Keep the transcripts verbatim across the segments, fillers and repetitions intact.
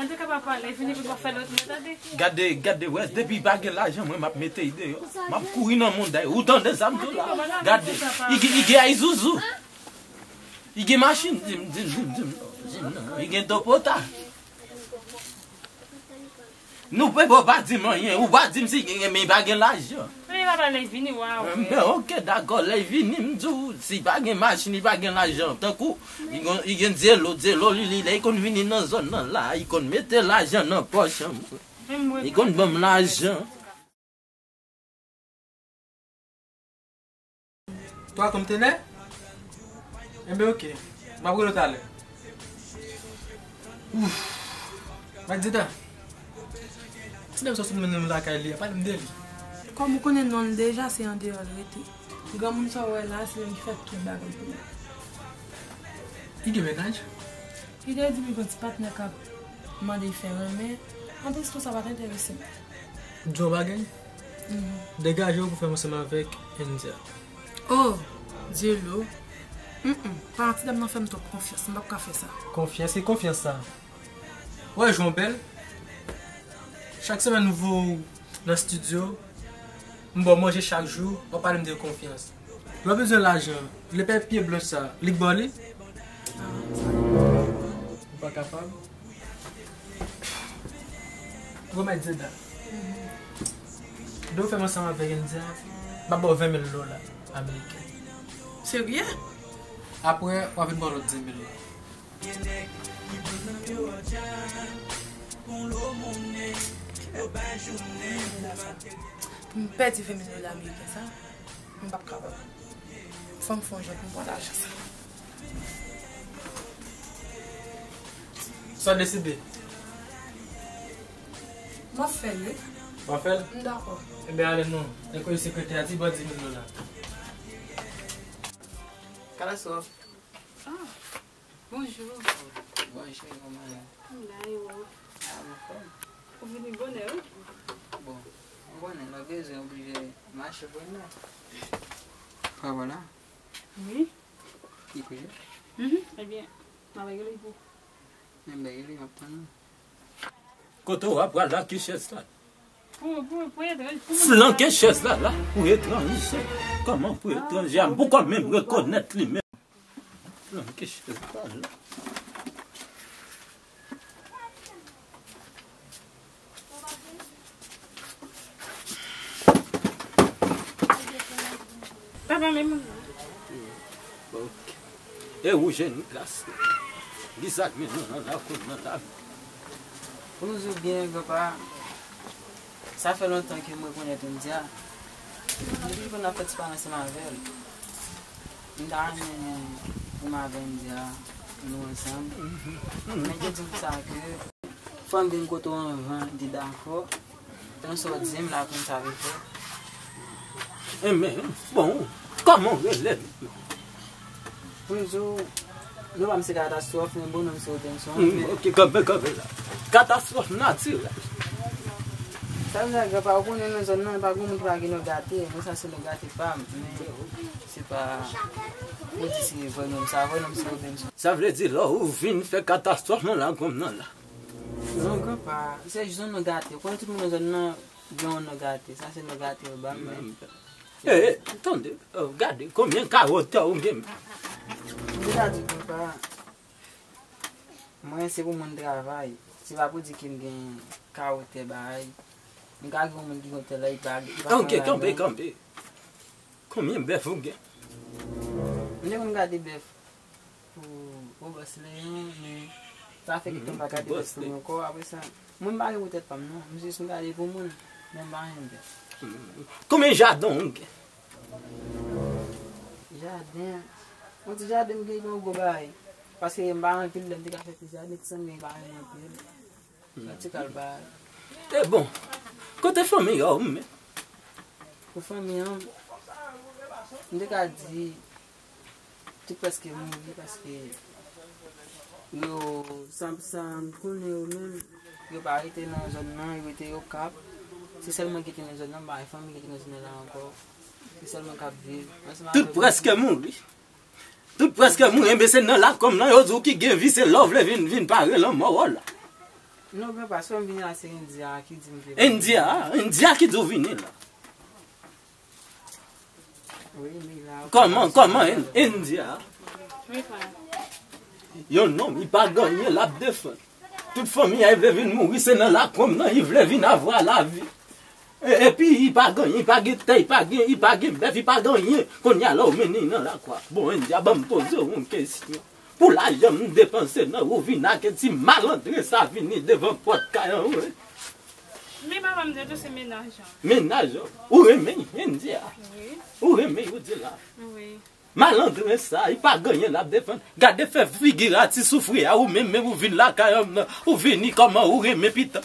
Antouka papa, lè vini pou w fè lòt mwen tande. Gade, gade, wè, depi pa gen lajan, mwen m ap mete l deyò. M ap kouri nan monday. Ou tande sa m di w la? Gade, i gen, i gen ay zouzou. I gen machin, di m, di m, di m, di m, di m, non, i gen dopota. Nou pe bon pa di m anyen, ou pa di m si gen, men pa gen lajan. Men papa, lè vini, w a wè. Men oke, dakò, lè vini, m di w, si pa gen machin, li pa gen lajan. Tankou, li gon, li gen dyelo, dyelo, li, li, lè li konn vini nan zòn nan la, li konn mete lajan nan pòch an. Li konn ban m lajan. Twa kontenè? Enben, oke. M ap rele w talè. Ouf. Mèt Dida. Ti dam sa sot mennen m lakay li a, pale m de li. Kòm ou konnen non l deja, se andeyò l rete. Granmoun sa w wè la, se li menm ki fè tout bagay pou li. Li gen mennaj? Li te di m li gon ti patnè k ap mande l fè renmen. Anplis, tou sa pa t enterese m. M di w yon bagay? Degaje w pou fè m ansanm avèk India. Oh, Dyelo. Mm, mm. Paran ti dam nan fè m twòp konfyans. M p ap ka fè sa. Konfyans? Ki konfyans sa? Wè, jan w bèl. Chak semèn m voye w nan estidyo. M ba w manje chak jou. W ap pale m de konfyans. Lè w bezwen lajan, lè pè pye blanch sa, li k ba w li? Ou pa kapab? Remèd Zeda. Lè w fè m ansanm avèk India, m ap ba w ven mil dola ameriken. Serye? Apre, w a vin ba w lòt diz mil la. Pou m pèdi ven mil dola ameriken sa, m p ap kapab. Fò m fè yon jan pou m pran lajan sa. Sa w deside? M ap fè l, wi. W ap fè l? M dakò. Enben, ale non. Enkonyi sekretè a, di bò diz mil dola. Katastwòf. Ah, bonjou. Bonjou, kòman w ye? M la, e ou? Ah, m anfòm. Ou vini bonè, wi. Bon, ou konnen, lè w bezwen, oblije mache pou w la. Ah, vwala. Wi. Li kouche? Mhm. Ebyen, m ap rele pou. Enben, rele, m ap tann ou. Kote w ap pral la, ki chèz la? Pou, pou, pou etranje, pou moun. Flanke chèz la, la, pou etranje. Kòman pou etranje? M poko menm rekonèt li menm. Flanke chèz la, la. Papa, men moun nan. Bon. E ou jèn gras. Ki sa k mennen w nan lakou nan la? Pou nou di w byen, granpa, sa fè lontan ke m rekonèt India. Depi lè n ap fè ti pale ansanm avè l. M ta renmen pou m avè India, nou ansanm. Men te di m sa ke fò m vin kote w anvan, di dakò. Konn sa w di m la, konn sa w vle fè. Enben, bon, kòman w rele? Pou m di w, non pa m se Katastwòf, men bon non m se Wobenson. Hmm, men oke, kanpe, kanpe la. Katastwòf natirèl. Sa vle di, granpa, ou konnen nan zòn nan, pa gen moun ki pa gen non gate. Mwen sa se non gate pa m, men se pa pou di se vrè non m, sa vrè non m se Wobenson. Sa vle di, lè ou vin fè Katastwòf nan lakou m nan la. Non, granpa, se jis yon non gate. Ou konnen tout moun nan zòn nan gen yon non gate. Sa se non gate yo ban m, men. Eh, eh, tande, oh, gade, konbyen kawotè ou gen? M te ka di, granpa, mwen se pou mwen travay. Se pa pou di ke m gen kawotè bay. M ka gen yon moun ki gen tèl la, li pa, li pa fè bagay. Ok, kanpe, kanpe. Konbyen bèf ou gen? M te konn gade bèf pou Obas Leyon, men sa fè ke m pa gade bèf pou mwen ankò. Apre sa, mwen m pa gen pou tèt pa m non. M jis m gade pou moun, men m pa renmen bèf. Konbyen jaden ou gen? Jaden? Yon ti jaden m gen, yon gwo bagay. Paske m pa anpil, lè m te ka fè ti jaden, ti sann mwen pa renmen anpil. Yon ti kalbay. E bon, kote fanmi a w menm? Pou fanmi an, m te ka di, tout prèske mouri paske yo, sa, sa m konnen yo menm, yo pa rete nan zòn nan, yo rete Okap. Se sèl mwen ki te nan zòn nan, m pa gen fanmi ki te nan zòn nan la ankò. Se sèl mwen k ap viv ansanm avèk yo. Tout prèske mouri. Tout prèske mouri, enben se nan lakou m nan yo di w ki gen vi, se la w vle vin, vin pare lanmò w la. Non, granpa, sa m vini la, se India ki di m vini. India? India ki di w vini la? Wi, mi la. Kòman, kòman, In-, India? Wi, pa. Yon nonm, li pa gen anyen l ap defann. Tout fanmi a, li vle vin mouri, se nan lakou m nan, li vle vin avwa lavi. E, epi, li pa gen anyen, li pa gen tè, li pa gen, li pa gen bèf, li pa gen anyen. Kounye a la, ou mennen li nan lakou a. Bon, India, ban m poze w yon kesyon. Pou lajan m depanse nan ou vin ak ti malandren sa vini devan pòt kay an, wi. Men papa m di tou se mennaj an. Mennaj an? Ou renmen India? Wi. Ou renmen ou di la? Wi. Malandren sa, li pa gen anyen l ap defann. Gade fè figi a ti soufri a, ou menm, menm ou vin lakay an nan, ou vini kòman ou renmen pitan.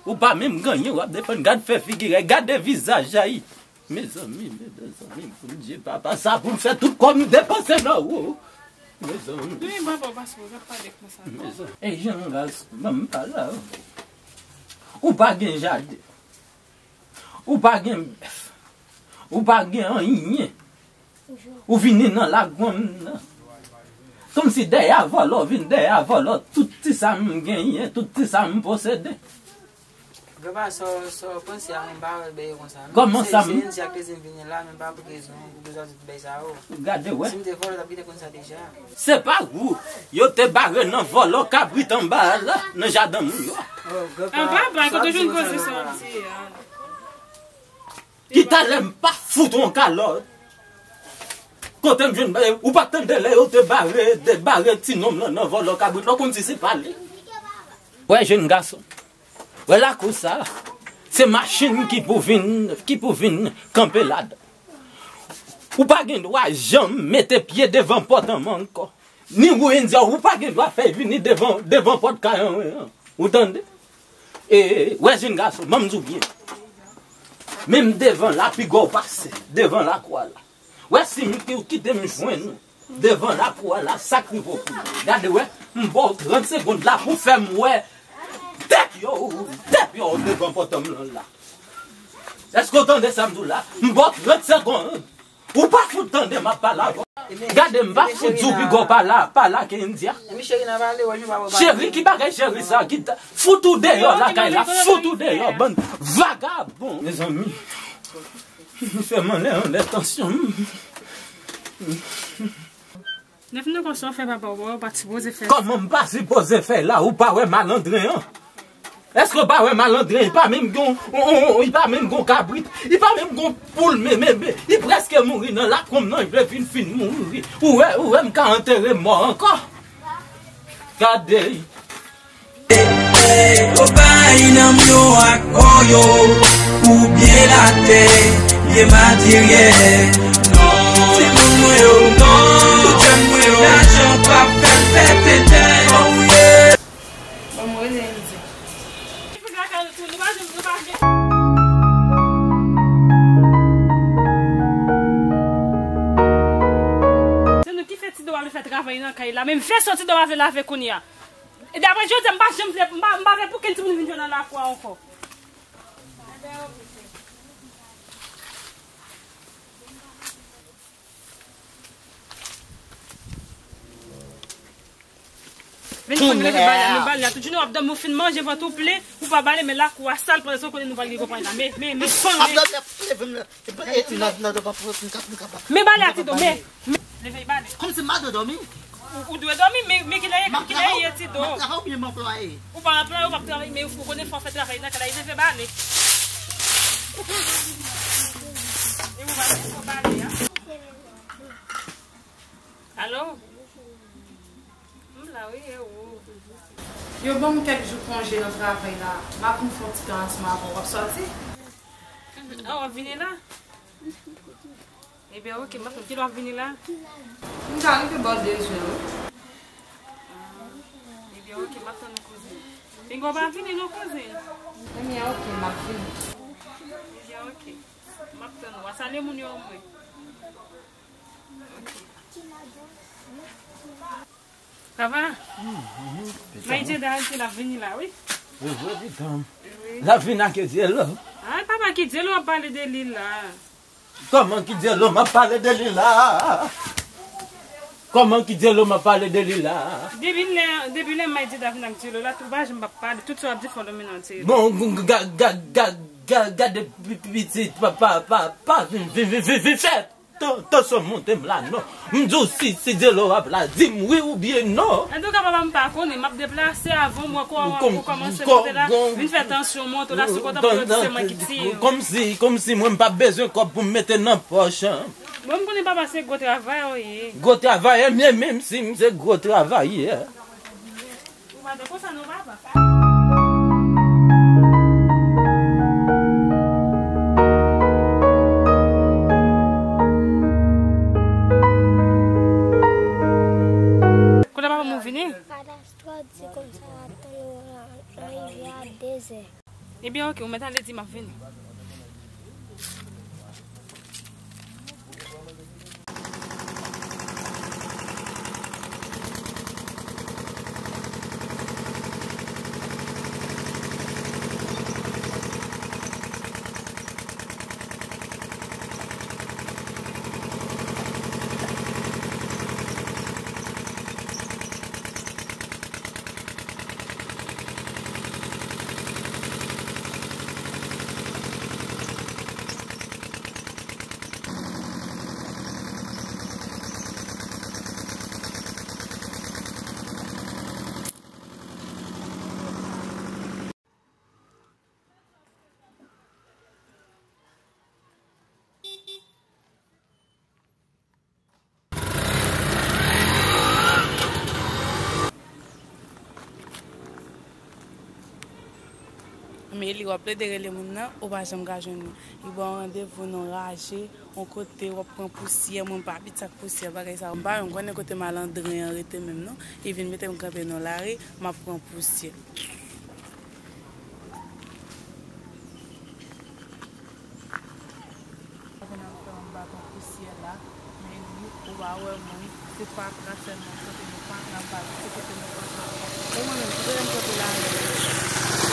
Ou pa menm gen anyen w ap defann. Gade fè figi a, gade vizaj a, wi. Mezanmi, mezanmi, Bondye papa, sa pou m fè tout kòb m depanse nan ou. Mezanmi. Wi, papa, paske w ap pale konsa. Mezanmi. E jan gason, ban m pale a w. Ou pa gen jaden. Ou pa gen bèf. Ou pa gen anyen. Ou vini nan lakou m nan. Kòmsi dèyè vòlò, vin dèyè vòlò. Tout ti sa m genyen, tout ti sa m posede. Granpa, sa w, sa w panse a, mwen pa wè l bèl konsa, non. Kòman sa m? Se, se India ki te di m vini la, men pa pou rezon, pou bezwen tout bèl sa yo. Gade, wè. Si m te vòlò, w t ap gentan konn sa deja. Se pa ou. Yo te bare nan vòlò kabrit anba a la, nan jaden moun yo. Oh, granpa, anba, anba, sa w kote w jwenn koze sa w di a? Ki talè m pa fout yon kalòt. Kote m jwenn, ou pa tande lè yo te bare, te bare ti nonm lan nan vòlò kabrit la, ou konn si se pa li. Wè, jèn gason. Wè lakou sa, se machin ki pou vin, ki pou vin kanpe ladan. Ou pa gen dwa janm mete pye devan pòt an ankò. Ni ou India, ou pa gen dwa fè vini devan, devan pòt kay an, wi, an. Ou tande? E, wè jèn gason, ban m di w byen. Menm devan la, piga w pase, devan lakou a la. Wè si m ki-, kite m jwenn ou devan lakou a la, sa k rive w pou ou. Gade wè, m ba w trant segond la pou fè m wè tèt yo, tèt yo devan pòt an m lan la. Èske w tande sa m di w la? M ba w trant segond. Ou pa fout tande m ap pale avè w. Gade, m pa fout di w piga w pale, pale ak India. Cheri, ki bagay cheri sa, ki ta-, fout ou deyò lakay la, fout ou deyò, bann vagabon. Mezanmi. M fè m anlè, anlè tansyon m. Nèf nan kòso fè papa w, ou pa t sipoze fè. Kòman m pa sipoze fè la, ou pa wè malandren an? Èske w pa wè malandren, li pa menm gon, on, on, on, li pa menm gon kabrit, li pa menm gon poul, men, men, men, li prèske mouri nan lakou m nan, li vle vin fin mouri. Ou wè, ou wè m ka antere mò ankò. Gade. Yo bay nanm yo ak kò yo, oubyen latè, byen materyèl. Non, timoun mwen yo, non, tout jèn mwen yo, lajan p ap fè l fè tenten. Oh, yeah. Bon, mwen rele India. Se nou ki fè Tido pa vle fè travay nan kay la. Menm veso Tido pa vle lave kounye a. E daprè jodi a, m pa janm vle, m pa, m pa vle pou kenn timoun vin jwe nan lakou a ankò. Vin konn leve bale a, nou bale a. Tout jounen w ap dòmi, ou fin manje, vant ou plen, ou pa bale, men lakou a sal, pandan se w konnen nou pral gen konprann la. Men, men, men, men, men. Ap dòmi, ap leve m la. E, e, nan, nan, nan, pa pou, pou m ka, pou m ka ba. Men bale a, Tido, men, men. Leve bale. Kòmsi m pa dwe dòmi? Ou, ou dwe dòmi, men, men kilè, kilè ye, Tido? M ap travay oubyen m anplwaye? Ou pa anplwaye, ou p ap travay, men ou konnen fò w fè travay nan kay la, leve bale. E ou bale, fò bale a. Alo? M la wi, e ou? Yo ban m kèk jou konje nan travay la. M ap vin fè yon ti tan ansanm avè w. W ap sòti? Ah, w ap vini la? Ebyen, oke, m ap tann. Kilè w ap vini la? M ka rive bò de zè wi. Ah, ebyen, oke, m ap tann ou kouzin. Pinga w pa vini non kouzin. Ebyen, oke, m ap vini. Ebyen, oke. M ap tann ou. Salye moun yo pou mwen. Papa, Mayi Jeda di l ap vini la, wi. Wi, wi, pitanm. Wi. L ap vini ak Dyelo. Ay, papa, ki Dyelo w ap pale de li la? Kòman ki Dyelo m ap pale de li la? Kòman ki Dyelo m ap pale de li la? Depi lè, depi lè May di ta vin ak Dyelo la, tou pa janm p ap pale, tout sa w ap di fò l mennen Dyelo. Bon, ga, ga, ga, ga, gade pi- pi- pitit, pa, pa, pa, pa, vin, vin, vin, vin, vin fè tan- tansyon monte m la, non. M di w si, si Dyelo ap la, di m wi oubyen non. Antouka, papa, m pa konnen, m ap deplase avan m wè kò- kò- kòmanse monte la, vin fè tansyon monte la, sou kontan pou yo di se mwen ki tiye yo. Kòmsi, kòmsi mwen m pa bezwen kòb pou m mete nan pòch, an. Bon, m konnen papa se gwo travayè w ye. Gwo travayè m ye, menm si m se gwo travayè. Ou pa te konsa non, papa. Kote papa m ou vini? Kadastwòf di konsa, ap tann ou nan, nan rivyè a dezè. Ebyen, oke, ou mèt ale di m ap vini. Men li w ap plede rele moun nan, ou pa janm ka jwenn li. Li ba w randevou nan raje, yon kote w ap pran pousyè, mwen m pa abitye ak pousyè, bagay sa yo. M pa menm konnen kote malandren an rete menm non. Li vin mete m kanpe nan lari, m ap pran pousyè. Konnen m fè yon baton pousyè la, men li, ou pa wè mwen, se fatra sèlman m kanpe, men fatra m pa di se kote nou kanpe. E mwen menm, ki kote m kanpe la menm? Mwen di m pa pase.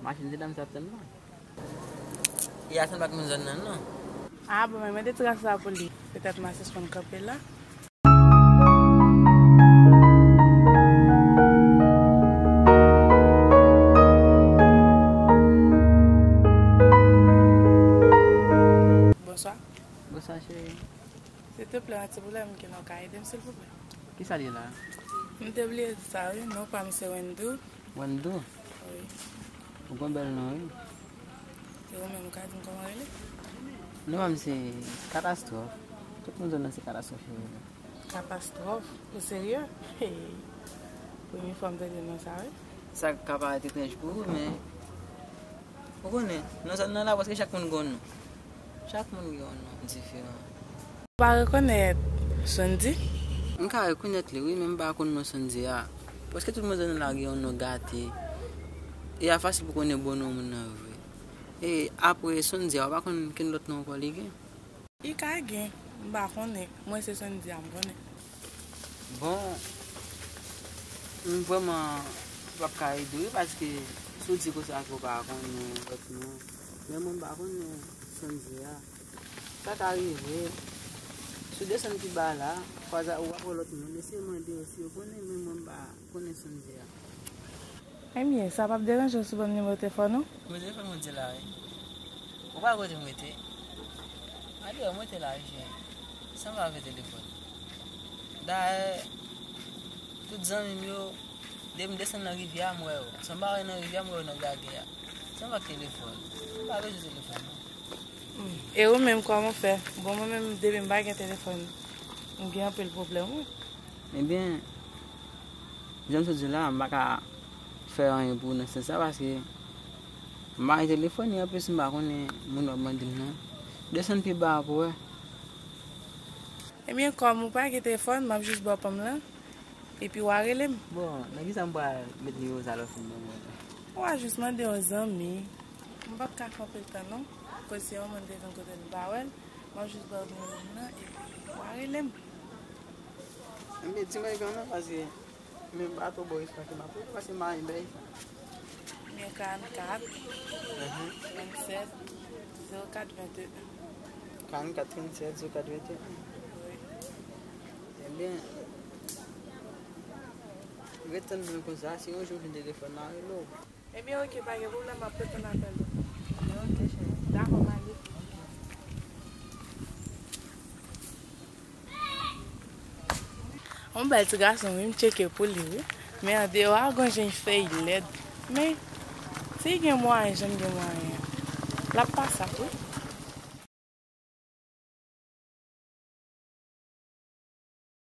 Machin se dam sa ap tann la. E a sanble ak moun zòn nan, non. Ah, bon, men mete tras la pou li. Petèt m a sispann kanpe la. Bonswa. Bonswa, cheri. Silvouplè, yon ti pwoblèm ke nou ka ede m, silvouplè. Kisa l ye la? M te bliye di sa, wi. Non pa m se Wendy. Wendy? Wi. Ou gon bèl non, wi. E ou menm, ou ka di m kòman w rele? Non pa m se Katastwòf. Tout moun zòn nan se Katastwòf yo rele. Katastwòf? Ou serye? Hey. Premye fwa m tande non sa, wi. Sa ka parèt etranj pou ou, men ou konnen, nan zòn nan la, prèske chak moun gen yon non. Chak moun gen yon non diferan. Ou pa rekonèt Sondy? M ka rekonèt li, wi, men m pa konn non Sondy a. Prèske tout moun zòn nan la gen yon non gate. E a fasil pou konnen bon non moun nan vre. E apre Sondy a, ou pa konn kenn lòt non ankò li gen? Li ka gen, m pa konnen. Mwen se Sondy a m konnen. Bon, m vrèman p ap ka ede w wi, paske si w di konsa ke w pa konnen lòt non, men mwen m pa konnen Sondy a. Sa ka rive, si w desann pi ba la, kwaze ou ap wè lòt moun, eseye mande yo si yo konnen, men mwen m pa konnen Sondy a. Ebyen, sa p ap deranje w si w ban m nimewo telefòn ou? Nimewo telefòn mwen te la, wi. Ou pa kote m rete? Adeyò, mwen te la, wi, cheri. San m pa avè telefòn. Dayè, tout zanmi m yo, depi m desann nan rivyè a, m wè yo. San m pa wè nan rivyè a, m wè yo nan gagè a. San m pa telefòn. M pa bezwen telefòn, non. E ou menm, kòman w fè? Bon, mwen menm, depi m pa gen telefòn, m gen anpil pwoblèm, wi. Ebyen, jan m sot di la, m pa ka fè anyen pou ou nan sans sa, paske m pa gen telefòn, e anplis, m pa konnen moun w ap mande m nan. Desann pi ba pou wè. Ebyen, kòm ou pa gen telefòn, m ap jis ba w pa m lan. Epi w a rele m. Bon, nan kisa m pral met nimewo sa lè w fin ban mwen? W a jis mande yon zanmi. M p ap ka fè anpil tan non. Koz se yon moun te vin kote m pa wè l. M ap jis ba w nimewo m nan epi w a rele m. Enben, di mwen non, paske Men m pa twò bon respè ke m ap poze paske m pa renmen bèy sa. Men karannkat, tranntsèt, zewo kat, venteyen. Karannkat, tranntsèt, zewo kat, venteyen. Ebyen, ret tann mwen konsa, si yon jou m jwenn telefòn la, rele w. Ebyen, oke, pa gen pwoblèm, m ap ret tann apèl ou. Ebyen, oke, cheri. Dakò, m ale. Yon bèl ti gason, wi, m tcheke pou li, wi. Men andeyò a, gon jan fèy lèd. Men, si gen mwayen, jan m gen mwayen an, l ap pase ap, wi.